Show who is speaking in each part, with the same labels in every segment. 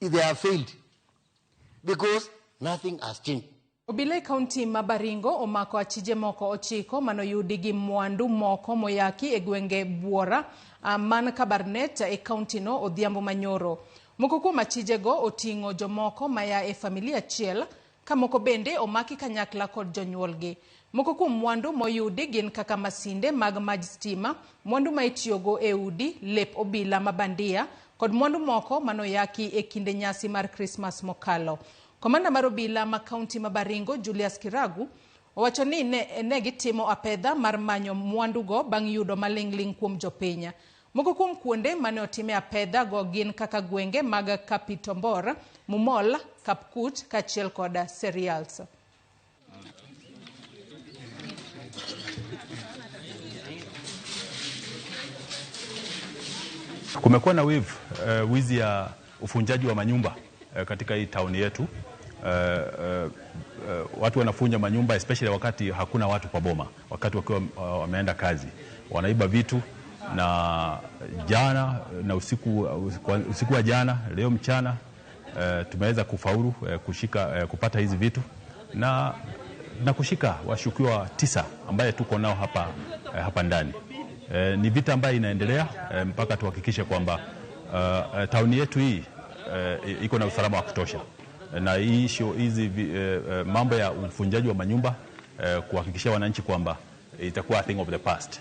Speaker 1: They have failed because nothing has changed.
Speaker 2: Obila e kaunti ma Baringo omako achije moko 9 manoyudi gi mwandu moko moyaki e gwenge Buora man Kabarnet e kaunti no odhiambo manyoro. Moko kuom achijego oting'o jomoko maya e familia achiel ka moko bende omaki kanyakla kod jonyuolgi. Moko kuom mwandu moyudi gin kaka masinde mag maj stima, mwandu ma itiyogo e udi, lep obila ma bandia kod mwandu moko manoyaki e kinde nyasi mar Krismas mokalo. Komanda mar obila ma kaunti ma Baringo Julius Kiragu owacho ni ne gitimo apedha mar manyo mwandugo bang' yudo maling'ling' kuom jopiny. Moko kuom kuonde mane otime apedha go gin kaka gwenge mag Kapitombor, Mumol, Kapkut kaachiel kod Serials.
Speaker 3: Kumekuwa na wave wizi ya ufunjaji wa manyumba katika hii town yetu. Watu wanafunja manyumba especially wakati hakuna watu kwa boma, wakati wakiwa wameenda kazi, wanaiba vitu. Na jana na usiku wa jana, leo mchana, tumeweza kufaulu kushika, kupata hizi vitu na kushika washukiwa 9 ambaye tuko nao hapa ndani. Ni vita ambayo inaendelea mpaka tuhakikishe kwamba tauni yetu hii iko na usalama wa kutosha. Na hizi mambo ya ufunjaji wa manyumba, kuhakikishia wananchi kwamba itakuwa a thing of the past,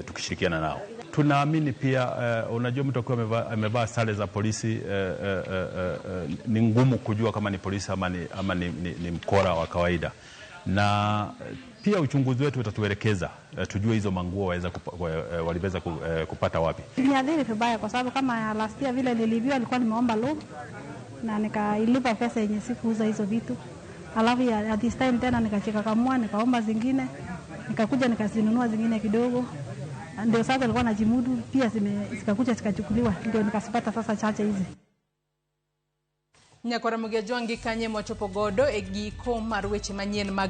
Speaker 3: tukishirikiana nao. Tunaamini pia, unajua mtu akiwa amevaa sare za polisi, ni ngumu kujua kama ni polisi ama ni mkora wa kawaida. Na pia uchunguzi wetu utatuelekeza tujue hizo manguo waliweza kupata wapi.
Speaker 4: Niadhiri vibaya kwa sababu kama last year vile nilibiwa, nilikuwa nimeomba loan na nikailipa pesa yenye sikuuza hizo vitu. Alafu at this time tena nikachikakamua, nikaomba zingine, nikakuja nikazinunua zingine kidogo. Ndio sasa nilikuwa najimudu, pia zikakuja zikachukuliwa, ndio nikasipata sasa chache hizi.
Speaker 2: Nyakwara Mugia Jwangi kanye mwachopo godo e giko mar weche manyien mag